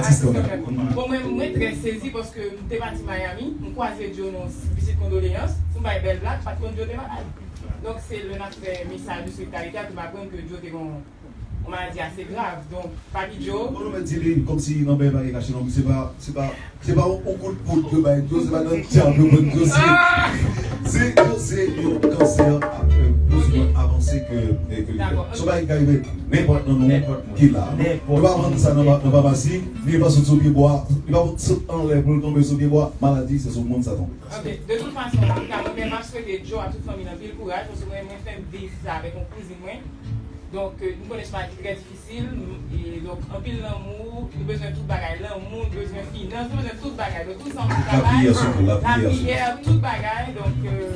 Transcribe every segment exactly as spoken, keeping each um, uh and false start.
Atis kanmenm. Bon, mwen, mwen trè sezi paske m te pati Miami, m kwaze Joe nan yon vizit kondoleyans, pou m bay bèl blag, pa t konn Joe te malad. Donk, se lè n ap fè mesaj de solidarite a ke m aprann ke Joe te gen yon maladi ase grav. Donk, Papi Joe. Bon, nou mèt di li kòmsi nan bèl pa gen kache non, se pa, se pa, se pa yon kout poud yo bay Joe, se pa nan dyab yo pran Joe, se, se, se yon kansè, euh, plis ou mwen avanse ke, ke li fè. Se yon bagay ki ka rive nenpòt nan nou ki la. Nou pa vann sa nan, nan famasi, li pa sot sou pye bwa, li pa sot anlè pou l tonbe sou pye bwa, maladi se sou moun sa tonbe. Ok, de tout fason, antouka, mwen menm m ap swete Joe ak tout fanmi l anpil kouraj, paske mwen, mwen fè m viv sa avèk yon kouzin mwen. Donk, euh, nou konnen se maladi trè difisil, e donk, anpil lanmou, nou bezwen tout bagay, lanmou, nou bezwen finans, nou bezwen tout bagay. Donk, tout sa, nou travay, lapriyè, sitou, lapriyè, lapriyè, tout bagay. Donk, euh,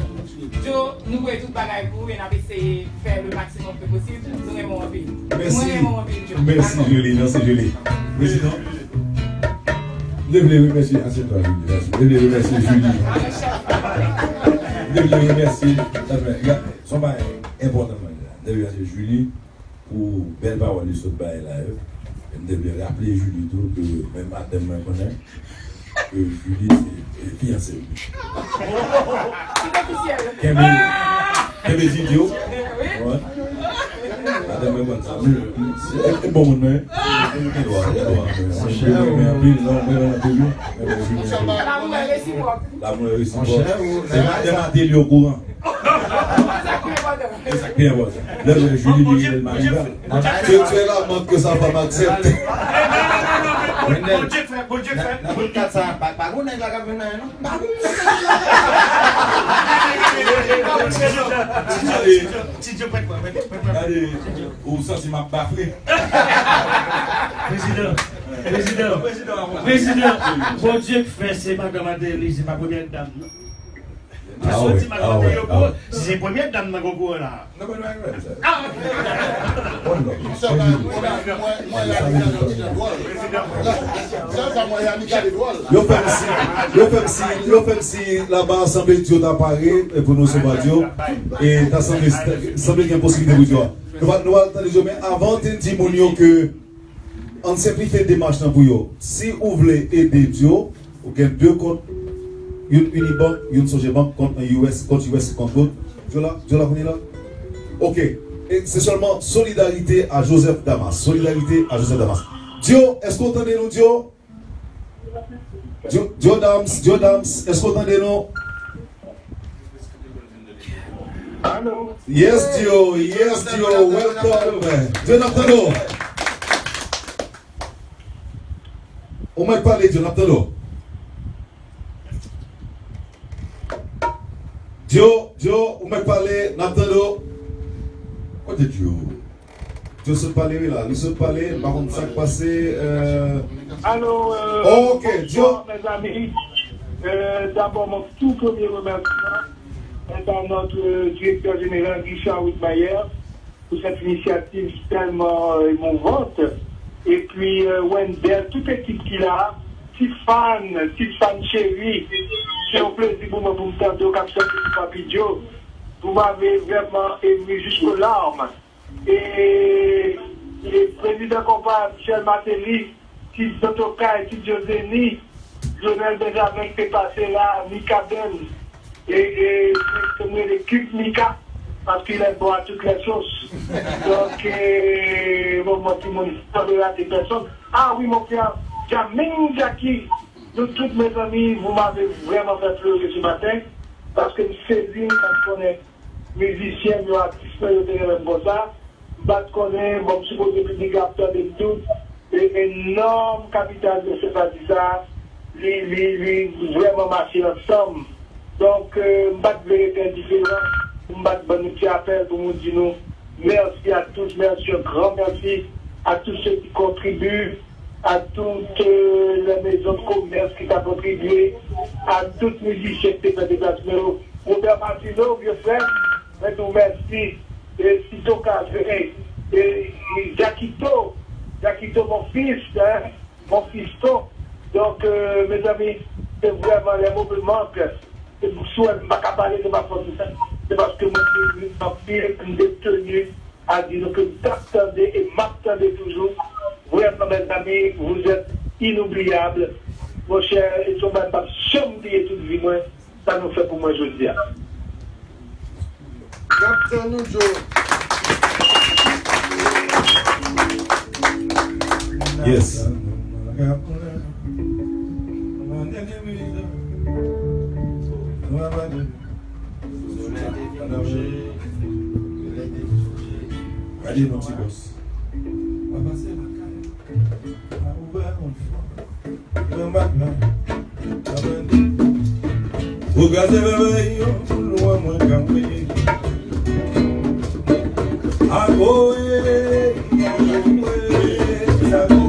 Joe, nou voye tout bagay pou ou e n ap eseye fè le maksimòm ke posib. Nou renmen w anpil. Mwen renmen w anpil, Joe. Mèsi, Julie. Mèsi, Julie. Prezidan, m te vle remèsye, asyè twa, Julie. Mèsi. M te vle remèsye Julie. M te vle remèsye, anfen, se yon bagay enpòtan mwen di la. M te vle remèsye Julie pou bèl pawòl li sot bay la yo. E m te vle raple Julie tou ke menm madanm mwen konnen ke Julie se, se fiyanse m. Kenbe, kenbe Julie yo. Wi. Madanm mwen konn sa. E, e bon moun mwen. Gen dwa, gen dwa. Mwen renmen anpil, non, mwen renmen anpil, wi. Mwen renmen Julie anpil. Lanmou resipwòk. Lanmou resipwòk. Se madanm a te li okouran. E sa k pi enpòtan. Lè, lè Julie li rele l Marival. Tu, tu es la menthe que sa femme accepte. Bondye k fè, Bondye k fè. Nan, nan kat sa, pa, pa gon nèg la k ap vin nan non. Pa gon nèg la. Ti Djo, Ti Djo, Ti Djo, prèt mwen, prèt mwen. Gade, ou santi m ap bafle. Prezidan, prezidan, prezidan, Bondye k fè se madanm Adeli, se pa premyè dam non. Paske w di madanm Adeli okouran, se premyè dam nan k okouran la. Non, men nou pa gen pwoblèm sa. Ah, ok. Bon, non. Yo fè m si, yo fè m si, yo fè m si laba a sanble Djo ta pare, e pou nou resevwa Djo, e ta sanble, sanble gen posiblite pou Djo a. Nou va, nou va tande Djo, men avan, te di moun yo ke ann senplifye demach lan pou yo. Si ou vle ede Djo, ou gen de kont, youn Unibank, youn Sogebank, kont nan U S, kont U S, kont goud. Djo la, Djo la kounye la? Ok. E se sèlman Solidarité à Joseph Damas. Solidarité à Joseph Damas. Djo, èske w tande nou, Djo? Djo, Djo Dams, Djo Dams, èske w tande nou? Alo. Yes, Djo, yes, Djo, welcome. Djo, n ap tande w. Ou mèt pale, Djo, n ap tande w. Djo, Djo, ou mèt pale, n ap tande w. Kote Djo? Djo sot pale, wi, la. Li sot pale, m pa konn sa k pase, euh. Alo, euh, ok, Djo. Bonsoir, mes amis. Euh, d'abord, mon tout premier remerciement est à notre, euh, directeur général, Richard Widmayer, pour cette initiative tellement, euh, émouvante. Et puis, euh, Wendell, toute équipe qui là, Tifan, Tifan chéri, c'est un plaisir pour moi pour me tendre au cap Papi Joe. Vous m'avez vraiment ému jusqu'aux larmes. E, e prezidan konpa Michel Martelly, Ti Zantokay, Ti Jozeni, Lionel Benjamin ki te pase la, Mika Ben, e, e, se mwen lekip Mika, paske il est bon à toutes les sauces. Donk, e, bon, mwen, timoun, pa vle rate pèsonn. Ah wi, mon frère, Jamin Jackie, nou tout, mezanmi, vous m'avez vraiment fait pleurer ce matin, paske m sezi, m pa t konnen mizisyen m yo, atis mwen yo te renmen m konsa. M pa t konnen, bon, m sipoze piblik la ap tande m tou. E enòm kapital de senpati sa, li, li, li vrèman mache ansanm. Donk, euh, m pa t vle rete endiferan, m pa t ban nou ti apèl pou nou di nou merci à tous, merci, un grand merci à tous ceux qui contribuent, à toutes, euh, les maisons de commerce qui ont contribué, à tout mizisyen ki te fè deplasman yo. Robert Martineau, vye frè m, mwen di w mèsi. E Sito Kave, e, e Jakito, Jakito, mon fils, hein, mon fiston. Donk, euh, mezanmi, se vrèman les mots me manquent. Se pou sa m pa ka pale, se pa fòt mwen. Se paske mwen te anpil, m te teni a di nou ke m t ap tande e m ap tande toujou. Vrèman, mezanmi, vous êtes inoubliyab. Monchè, e se yon bagay m p ap janm bliye tout vi mwen, sa nou fè pou mwen jodi a. N ap tann ou, Joe. Yes. Gade nou ti bòs. Ou kraze vèvèy yo, pou lwen mwen ka wè. Agoe, agoe, agoe.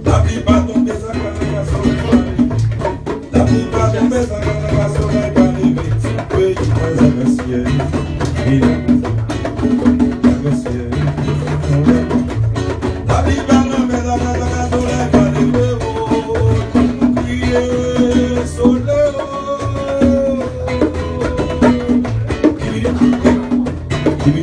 Lapli pa tonbe, sa ka nan ka solèy pa leve. Lapli pa tonbe, sa ka nan ka solèy pa leve. Ti peyi mwen, sa ka syèl. Vini, sa ka syèl. Lapli pa tonbe, sa ka nan ka solèy pa leve. Oh, kriye solèy, oh. Vini, vini.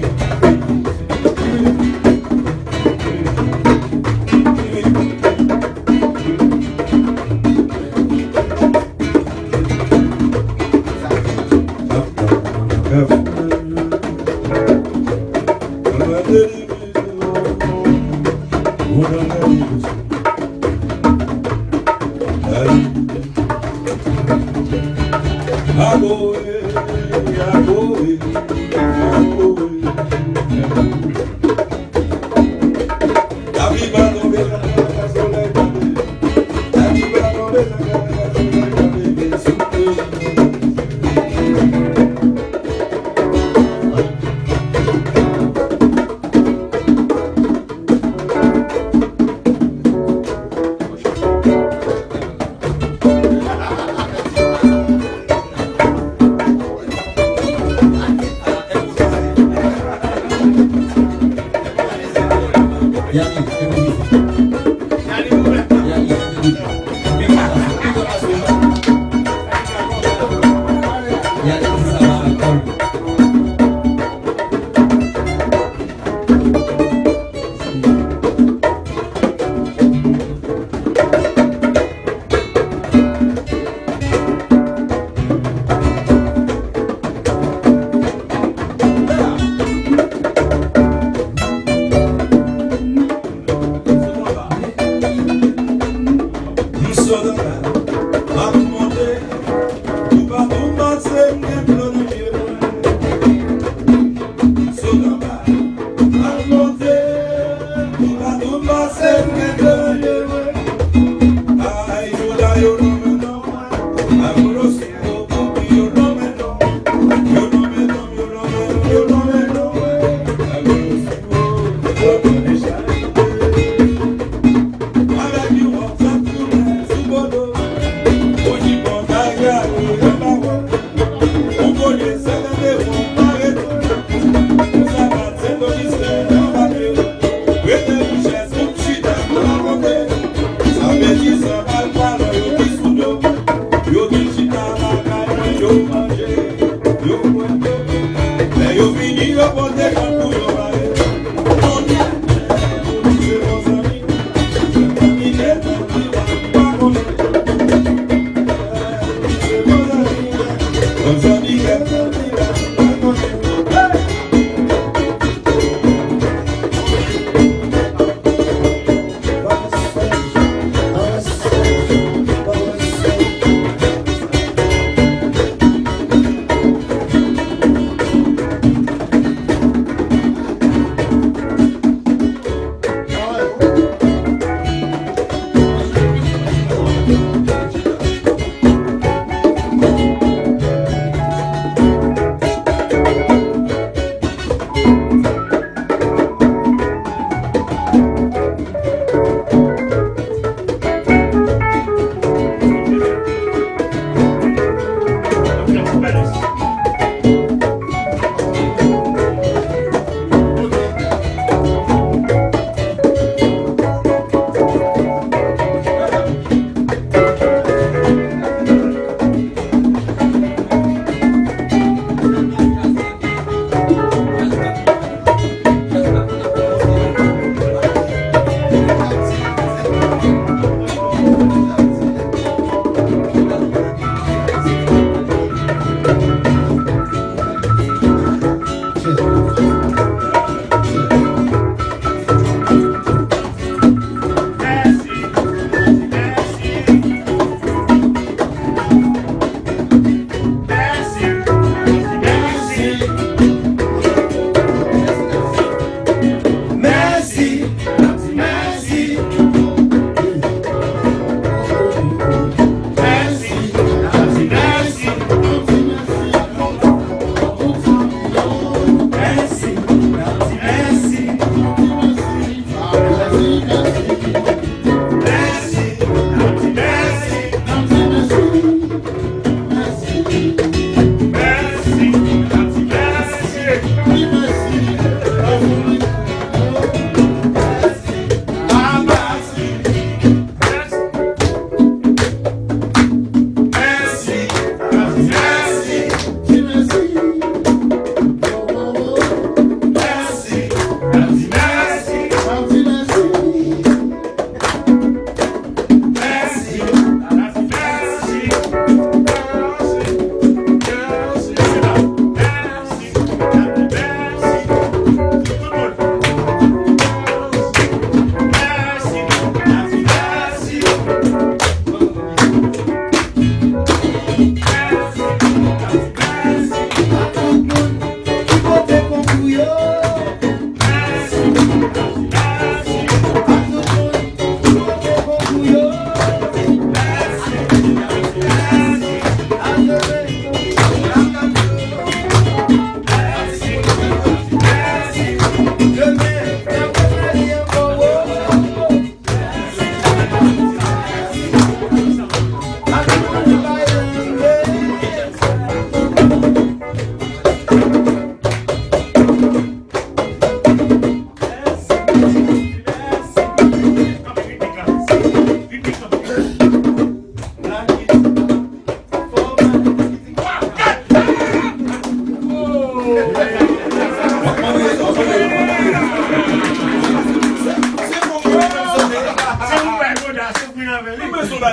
N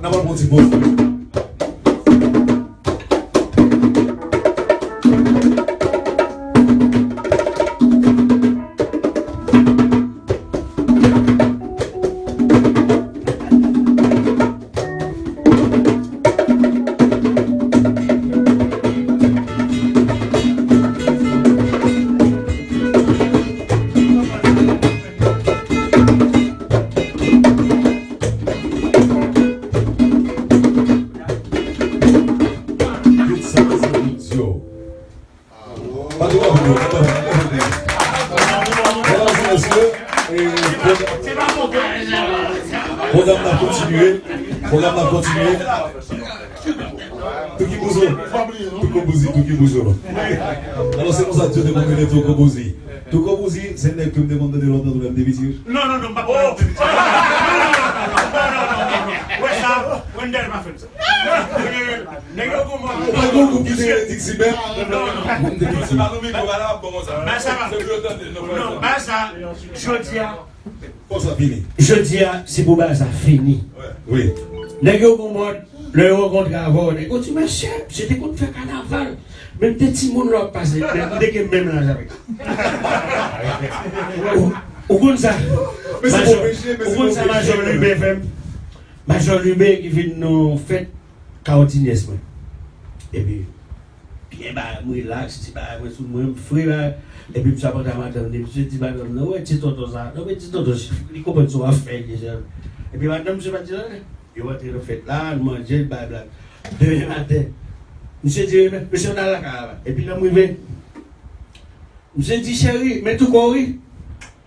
ap pran ti poz. Tout sa se pou Dieu. Pa de pwoblèm, pa de pwoblèm. Medam e mesye, e, pwogram nan kontinye. Pwogram nan kontinye. Touki Bouzo. Touko Bouzi, Touki Bouzo. Alò, se konsa Dieu te konbine Touko Bouzi. Touko Bouzi, se nèg ke m te konn tande lontan tou lè m te piti. Non, non, non, m pa t konn. Non, non, non, non, non. Wè sa, Wendell pa fè m sa. Nèg yo konprann. Ou pa gon gwoup ki te Dixie Band? Non, non. Gwoup de Dixie. Ba sa, non, ba sa, jodi a. Fò sa fini. Jodi a, se pou bagay sa fini. Wi. Nèg yo gon mòd, lè yo rankontre avè w, nèg yo di, "Mesye, misye te konn fè kanaval. Men m te timoun lè w ap pase, men m te gen menm laj avèk." Ou, ou konn sa? Ou konn sa Majò Lube fè m? Majò Lube ki vin nan fèt Kawotinyès mwen. Epi, byen bagay, m rilaks, ti bagay mwen sou mwen, m fre bagay. Epi misye ap antre a madanm li, misye di madanm nan, "Wè ti tonton sa, non men ti tonton, li konprann sa w ap fè, li jèn." Epi madanm misye pa t di anyen. Yo antre nan fèt la, n manje, n bay blag. Demen maten, misye di, "Mesye, n al lakay la." Epi lè m rive, misye di, "Cheri, men Touko wi."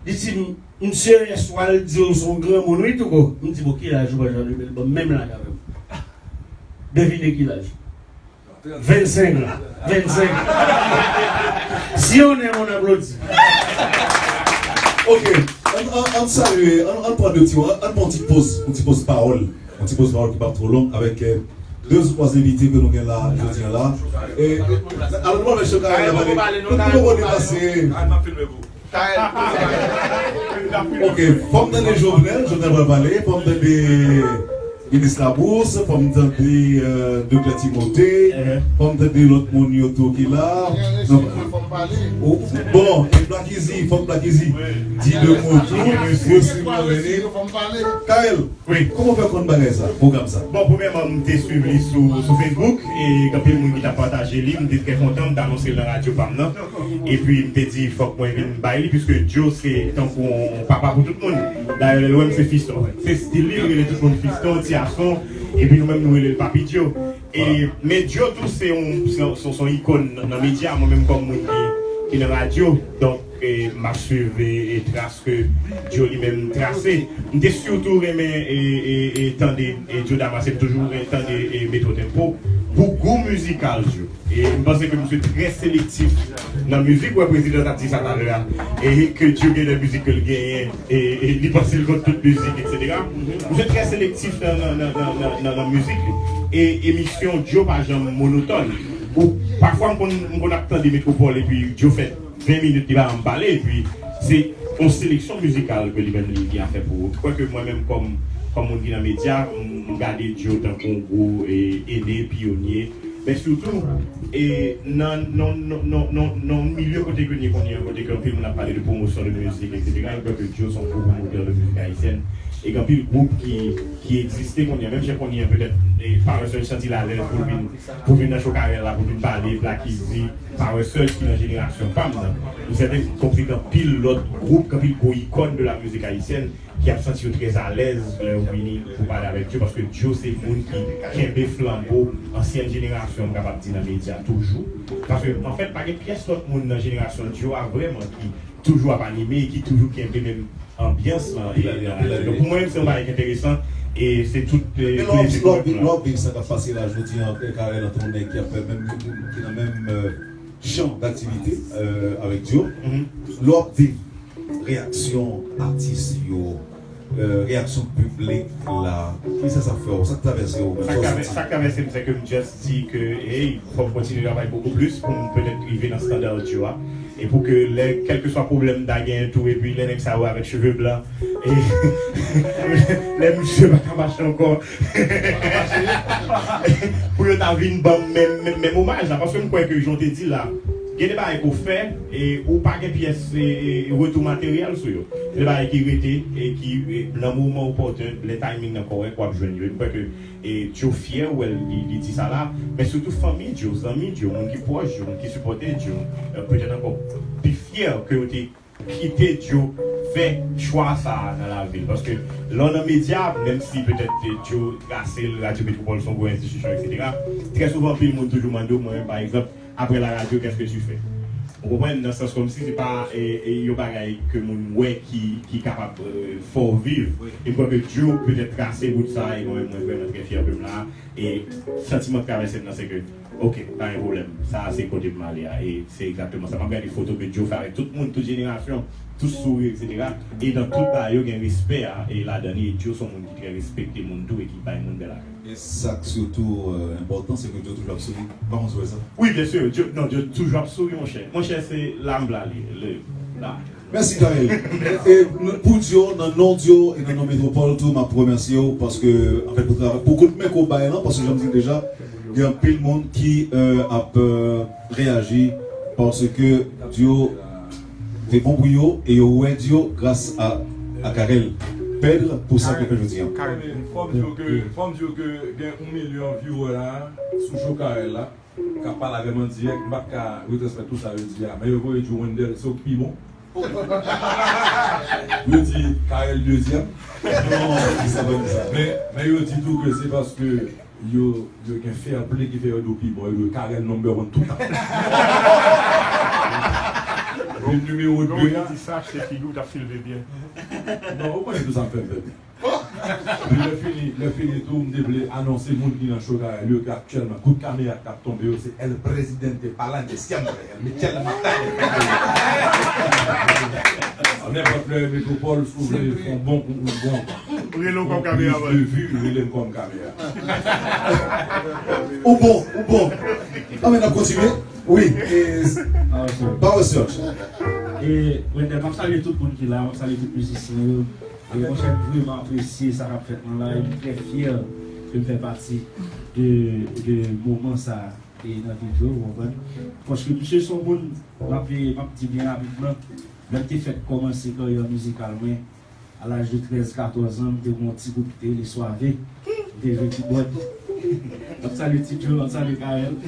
Li di m, "Misye, yèswa l di w se yon granmoun wi, Touko." M di, "Bon, ki laj ou, Majò Lube?" Li ban m menm laj avè m. Devine ki laj. Vennsenk an. Vennsenk. Si on aime, on applaudit. Ok. Ann, ann, ann salye, ann, ann pran de ti, ann, ann pran yon ti poz, yon ti poz pawòl. Yon ti poz pawòl ki p ap twò long avèk, eh, de ou twa envite ke nou gen la, jodi a la. E, alò, nou pa fè cho Karèl la pale. Nou poko depase. Ok, fò m tande Jovenel, Jovenel pral pale, fò m tande Minis Labous, fò m tande, euh, Doktè Timote, fò m tande lòt moun yo tou ki la. Donk, bon, e Black Easy, fòk Black Easy di de mo tou, Wesley Moreni. Karèl, kòman w fè konn bagay sa, pwogram sa? Bon, premyèman, m te swiv li sou, sou Facebook, e gen anpil moun ki t ap pataje li, m te trè kontan, m t anonse l nan radyo pa m nan. Epi m te di, "Fòk mwen vin bay li," piske Joe se tankou yon papa pou tout moun. Dayè, lè l wè m, se fiston. Se stil li, li rele tout moun fiston, ti gason, epi nou menm nou rele l Papi Joe. E, men Joe tou, se yon, se yon, se yon, se yon ikòn nan, nan medya, mwen menm kòm moun ki, ki nan radyo. Donk, e, m ap swiv, e, e tras ke Joe li menm trase. M te sitou renmen, e, e, e tande, e, Joe Damas, e m toujou renmen tande, e, Metro Tempo pou gou mizikal Joe. E m panse ke misye trè selektif nan mizik. Ou wè prezidan t ap di sa talè a, e ke Joe gen de mizik ke l genyen, e, e li panse l konn tout mizik, etsetera. Misye trè selektif nan, nan, nan mizik li. E emisyon Joe pa janm monotòn. Ou, pafwa m konn, m konn ap tande Metwopòl epi Joe fè ven minit li pa janm pale, epi se yon seleksyon mizikal ke li menm li, li ap fè pou ou. Kwèke mwen menm kòm, kòm moun ki nan medya, m, m gade Joe tankou yon gwo, e, ene, pyonye, men sitou, e, nan, nan, nan yon milye kote ke n ye kounye a, kote ke anpil moun ap pale de pwomosyon de mizik, etsetera, m kwè ke Joe se yon gwo pwomotè de mizik ayisyèn. E gen anpil gwoup ki, ki egziste kounye a, menm jan kounye a, petèt, e, Power Search santi l alèz pou l vin, pou vin nan cho Karèl la, pou l vin pale, Black Easy, Power Search ki nan jenerasyon pa m nan. M sèten ke gen anpil lòt gwoup, gen anpil gwo ikòn de la mizik ayisyèn ki ap santi yo trè alèz lè yo vini pou pale avèk Joe, paske Joe se moun ki kenbe flanbo ansyen jenerasyon, m kapab di, nan medya toujou. Paske, anfèt, pa gen pyès lòt moun nan jenerasyon Joe a vrèman ki toujou ap anime e ki toujou kenbe menm anbyans lan. Anpil ane, anpil ane. Donk, pou mwen, se yon bagay ki enteresan e se tout, e, plezi pou mwen. Lè w ap viv sa k ap pase la jodi a, e, Karèl, ant yon nèg ki ap fè menm, ki nan menm, e, chan daktivite, e, avèk Joe. Lè w ap viv reyaksyon atis yo, e, reyaksyon piblik la, kisa sa fè w? Sa k travèse w? Sa k travè-, sa k travèse m, se ke m just di ke, hey, fò m kontinye travay bokou plis pou m petèt rive nan estanda Joe a. E pou ke lè, kèlkeswa pwoblèm m ta genyen tou, epi lè nèg sa yo avèk cheve blan, e lè misye pa ka mache ankò, pou yo ta vin ban m menm, menm, menm omaj la, paske m kwè ke jan w te di la, gen de bagay ke w fè, e ou pa gen pyès, e, e, retou materyèl sou yo. Se de bagay ki rete, e ki, e, nan moman opòtèn, lè timing nan kòrèk, w ap jwenn yo. E m kwè ke, e, Djo fyè wè l, li, li di sa la, men sitou fanmi Djo, zanmi Djo, moun ki pwòch Djo, moun ki sipòte Djo, e, petèt ankò pi fyè ke yo te kite Djo fè chwa sa a nan lavi l. Paske lè w nan medya, menm si petèt Djo trase l, Radyo Metwopòl se yon gwo enstitisyon, etsetera, trè souvan, anpil moun toujou mande w, mwen menm, pa egzanp, après la radio, qu'est-ce que tu fais? Ou konprann? Nan sans kòmsi se pa, e, e, yon bagay ke moun wè ki, ki kapab, e, fè w viv. Wi. E m kwè ke Djo petèt trase wout sa a, e mwen menm, mwen vrèman trè fyè ke m la. E santiman k travèse m nan, se ke, oke, pa gen pwoblèm. Sa a se kote m ale a. E se egzakteman sa. M ap gade foto ke Djo fè avèk tout moun, tout jenerasyon, tout souri, etsetera. E nan tout bagay yo, gen respè a, e ladan li. E Djo se yon moun ki trè respekte moun tou e ki bay moun bèl akèy. E sa k sitou, e, enpòtan, se ke Djo toujou ap souri. M pa konn si w wè sa. Wi, byen si. Djo, non, Djo toujou ap souri, monchè. Monchè, se la m prale. Le, la. Mèsi, Carel. E, e, n-, pou Djo, nan non Djo e nan non Metwopòl tou, m ap remèsye w paske, anfèt, pou travay, pou kout men ke w bay lan, paske jan m di l deja, gen anpil moun ki, e, ap, e, reyaji paske Djo te bon pou yo e yo wè Djo gras a, a Carel. Pedre, pou sa ke fè jodi a. Fò m di w ke, fò m di w ke gen yon milyon viewer la sou show Carel la. K ap pale avè m an dirèk, m pa t ka retransmèt tout sa yo di a. Men yo voye Djo Wendell, se w k pi bon. Yo di Carel dezyèm. Non, di sa pa di sa. Men, men yo di tou ke se paske yo, yo gen fair play ki fè yo di w pi bon. Yo di w Carel number one toutan. Vin nimewo de a. Di sa, se figi w t ap filme byen. Non, ou konnen tout sa m fè, m fè byen. Epi lè fini, lè fini tou, m te vle anonse moun ki nan show Carel yo ke aktyèlman, kout kamera k ap tonbe yo, se El Presidente pa'lante siempre, el Michel Martelly. Nenpòt lè Metwopòl, si w vle fè yon bon kou, yon bon, rele w kòm kamera, plis de vi, rele m kòm kamera. Ou bon, ou bon. Anben, n ap kontinye. Wi. E, Power Search. E, Wendell, m ap salye tout moun ki la, m ap salye tout mizisyen yo. E monchè, m vrèman apresye sa k ap fèt lan la, e m trè fyè ke m fè pati de, de moman sa a, e nan vi Djo, ou konprann? Paske misye se yon moun, m ap, m ap di byen rapidman, lè m te fèk kòmanse karyè mizikal mwen, a laj de trèz, katòz an, m te gen yon ti gwoup ki te rele Suave, m te jwe kibòd. M ap salye Ti Djo, m ap salye Carel.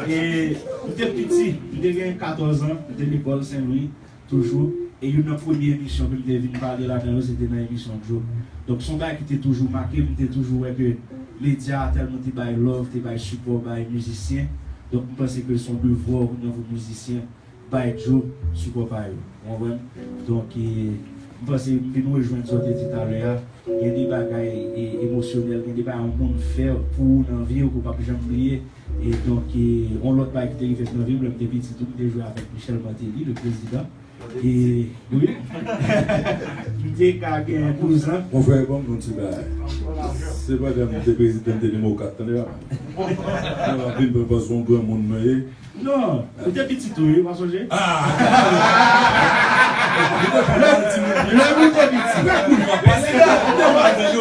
E m te piti, m te gen katòz an, m te lekòl Sen Lwi. Toujou. E youn nan premye emisyon ke m te vin pale ladan yo, se te nan emisyon Djo. Donk, se yon bagay ki te toujou make m, m te toujou wè ke medya a tèlman te bay love, te bay sipò bay mizisyen. Donk, m panse ke se yon devwa nan pou mizisyen bay Djo sipò pa yo. Ou konprann? Donk, e, m panse m vin rejwenn sa w te di talè a. Gen de bagay, e, emosyonèl, gen de bagay yon moun fè pou ou nan vi w ke w p ap janm bliye. E donk, e, yon lòt bagay ki te rive nan vi m, lè m te piti tou, m te jwe avèk Michel Martelly, le prezidan. E, wi. M te ka gen douz an. Mon frè, ban m yon ti bagay. Se pandan m te prezidan, m te nimewo kat, tande la. Mwen ap vin pran pòz yon granmoun mwen ye. Non, ou te piti tou, wi, pa sonje? Ah! Lè, lè ou te piti. Prezidan, prezidan,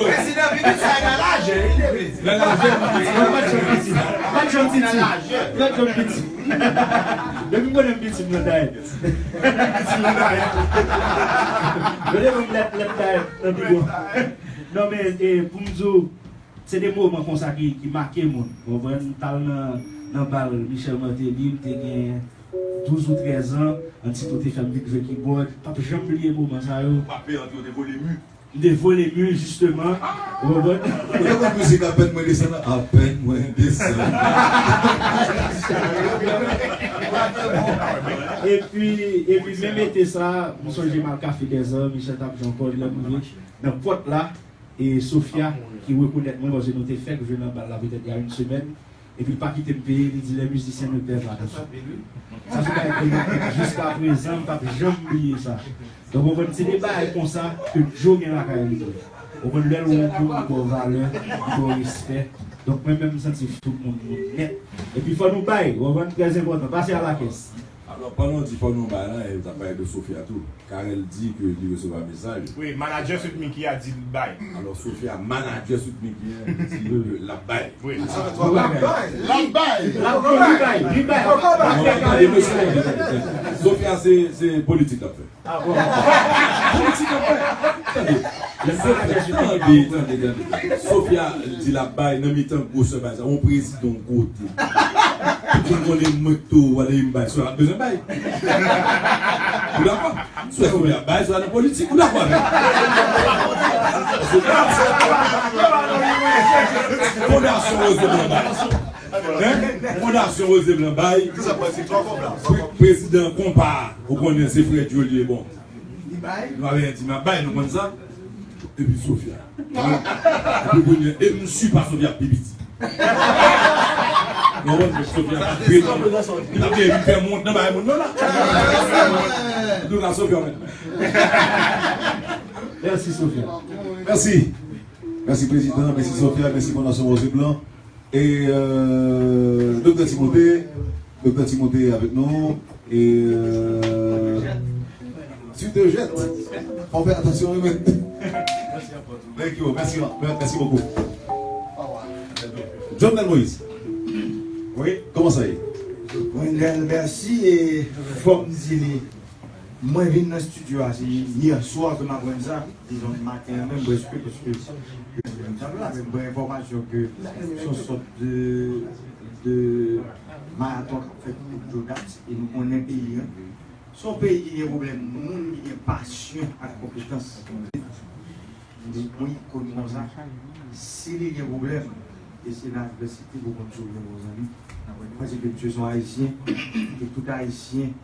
prezidan, piti sa nan lajè, li te vle di. Nan lajè, m piti. Mwen pa t janm piti. Pa t janm piti. Pa t janm piti. Depi m konnen m piti, m nan dayèt. Yo te ban m lèt, lèt dayèt nan biwo. Non, men, e, pou m di w, se de moman konsa ki, ki make moun. Ou konprann? M t al nan, nan bal Michel Martelly, m te gen douz ou trèz an, Antito te fè m vin jwe kibòd. M p ap janm bliye moman sa yo. M ap peye antre, yo te vole mi. M te vole mi, jisteman. Ou konprann? Ou te konn mizik apèn mwen desann, apèn mwen desann. Epi, epi menm ete sa, m sonje m al Café des Arts, Michel t ap jwe ankò, lè m rive nan pòt la, e Sofia, ki rekonèt mwen, paske nou te fèk jwe nan bal la, petèt, il y a une semaine. Epi l pa kite m peye, li di, les musiciens ne paient pas. Sa se bagay ke m, jiskaprezan, m p ap janm bliye sa. Donk, ou konprann, se de bagay konsa ke Djo gen lakay li tou. Ou konprann, lè l wè yon moun, li ba w valè, li ba w respè. Donk, mwen menm, m santi tout moun moun nèt. Epi, fò nou bay, ou konprann, trè enpòtan. Pase a la caisse. Alò, pandan w di fò nou bay la, e w t ap pale de Sofia tou. Carel di ke li resevwa mesaj. Wi, manadjè Sweet Micky a di l bay. Alò, Sofia, manadjè Sweet Micky an, di l ap bay. Wi. L ap bay. L ap bay. L ap bay. Li bay. Li bay. Sofia, se, se politik l ap fè. Politik ap fè. Tande. Tande, tande, tande. Sofia di l ap bay nan mitan gwosè bay sa. Yon prezidan kote. Tout moun konnen mwen tou, wale m bay. Sofia ap bezwen bay. Ou dakò? Sofia ap bay, Sofia nan politik. Ou dakò avè m? Fondasyon Rose Blanc bay. Hein? Fondasyon Rose Blanc bay. Pre- Prezidan konpa a, ou konnen se frè Joe li ye, bon. Nou avè di m ap bay, nou konn sa. Epi Sofia. Epi kounye, e m si pa Sofia pi piti. Nou konn Sofia pa pi piti. Li pa vle vin fè mont nan bagay moun nan la. Antouka, Sofia menm. Mèsi, Sofia. Mèsi. Mèsi, prezidan. Mèsi, Sofia. Mèsi, Fondasyon Rose Blanc. E, euh, Doktè Timote, Doktè Timote avèk nou. E, euh, Ti Dejèt. Fò w fè atansyon, wi, men. Thank you. Mèsi, mè- mèsi bokou. Jovenel Moïse. Wi. Kòman sa ye? Wendell, mèsi. E fò m di li, mwen vin nan estidyo a, se yè swa ke m aprann sa. Dizon maten an menm, prèske, paske mwen pran enfòmasyon ke se yon sòt de, de maraton k ap fèt pou Joe Daps, e nou konnen peyi an. Se yon peyi ki gen pwoblèm moun ki gen pasyon ak konpetans. M di, yon ikòn konsa, si li gen pwoblèm, e se nan advèsite pou konn sove yon bon zanmi. Paske misye se yon Ayisyen, e tout Ayisyen,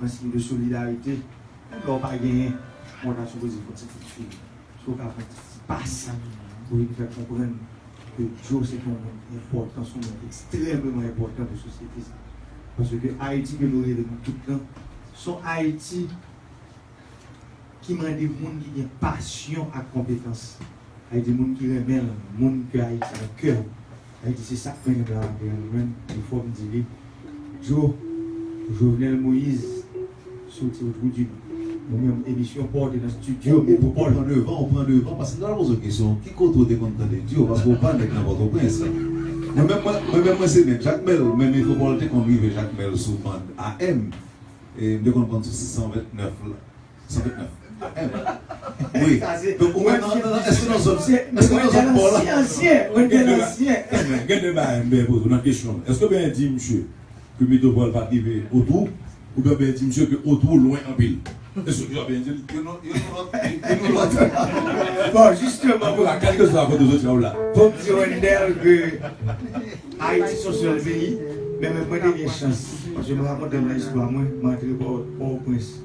an siy de solidarite, menm lè w pa genyen, fondasyon poze fon ti kout fil. Si w ka fè yon ti pas pou vin fè konprann ke Joe se yon moun enpòtan, se yon moun ekstrèmeman enpòtan pou sosyete sa. Paske Ayiti ke nou rele nou tout lan, se yon Ayiti ki mande moun ki gen pasyon ak konpetans. Ayiti, moun ki renmen l, moun ke Ayiti nan kè w. Ayiti, se sa k mennen m la maten an, mwen menm, e fò m di li, Joe, Jovenel Moïse, soti Wotwoudinou. Mwen menm, emisyon pa w te nan estidyo Metwopòl. Ou pran devan, ou pran devan, paske m ta pral poze w kesyon, ki kote w te konn tande Joe, paske w pa nèg nan Pòtoprens. Mwen menm, mwen, mwen menm, mwen se nèg Jakmèl, men Metwopòl te konn rive Jakmèl sou band A M. E m te konn pran sou sis san vennèf la. San vennèf. A M. Wi. Donk, ou wè nan, nan, nan, èske nan zòn, èske nan zòn pa w la? Ansyen, ansyen, mwen te ansyen. Gen de bagay m byen poze w nan kesyon. Èske w byen di misye ke Metwopòl pa t rive Otwou, oubyen w byen di misye ke Otwou lwen anpil? Èske w byen di l? Youn ou, youn ou lòt, youn ou lòt. Bon, jisteman, pou la, kèlkeswa kote w soti la, ou la. Pou m di Wendell ke Ayiti se yon sèl peyi, men, men mwen te gen chans, paske m rakonte nan istwa mwen, mwen antre Pò-, Pòtoprens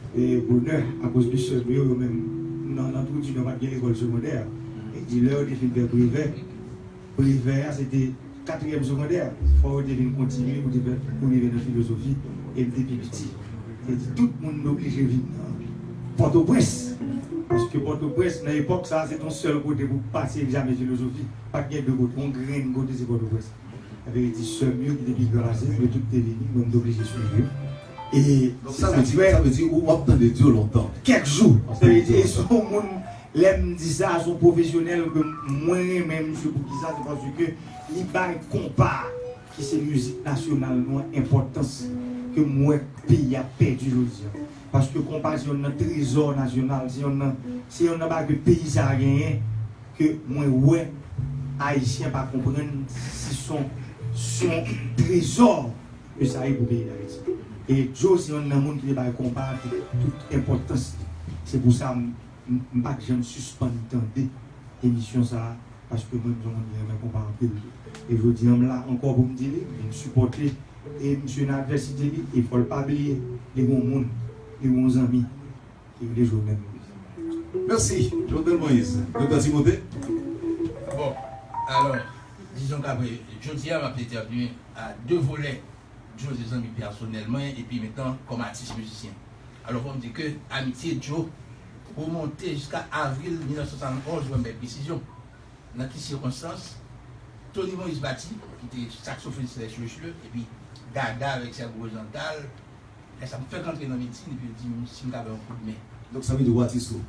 e bonè, akoz de sè m yo, yo menm, nan, nan Wotwoudinou pa t gen lekòl segondè. E di lè yo te fin fè Prevè, Prevè a, se te katriyèm segondè. Fò yo te vin kontinye pou te fè, pou rive nan filozofi, e m te pi piti. Se di tout moun t oblije vin nan Pòtoprens. Paske Pòtoprens, nan epòk sa a, se te yon sèl kote pou pase egzamen filozofi. Pa t gen de kote, yon grenn kote, se Pòtoprens. Sa vle di sè m yo ki te pi gran pase m, yo tout te vini, mwen m te oblije swiv yo. E donk, se sa k fè, sa vle di ou ap tande Joe lontan. Kèk jou. Sa vle di, e se yon moun, lè m di sa, se yon pwofesyonèl ke mwen renmen misye. Poukisa? Se paske li bay konpa, ki se mizik nasyonal nou an, enpòtans ke m wè peyi a pèdi jodi a. Paske konpa se yonn nan trezò nasyonal, se yonn nan, se yonn nan bagay ke peyi sa a genyen, ke mwen wè Ayisyen pa konprann si se yon, se yon trezò ke sa ye pou peyi Dayiti. E Joe se yonn nan moun ki te bay konpa a tout, tout enpòtans li. Se pou sa m, m, m pa t janm sispann tande emisyon sa a, paske mwen, m se yon moun ki renmen konpa anpil. E jodi a, m la ankò pou m di li, m vin sipòte e misye nan advèsite li, e fò l pa bliye, li gon moun, li gon zanmi. Ki vle jwe menm. Mèsi, Jovenel Moïse. Doktè Timote? Bon, alò, dizon ke apre, jodi a, m ap entèvyouwe a de volè, Joe se zanmi pèsonèl mwen, epi mentan kòm atis mizisyen. Alò, fò m di ke amitye Joe remonte jiska avril mil nèf san swasann onz, mwen bay presizyon. Nan ki sikonstans? Tony Moïse Batty, ki te saksofonis Lè Chlew Chlew, epi Dada avèk Serge Rosenthal. Lè sa m fèk antre nan medsin, epi yo di m si m ka bay yon kout men. Donk sa vle di w atis tou?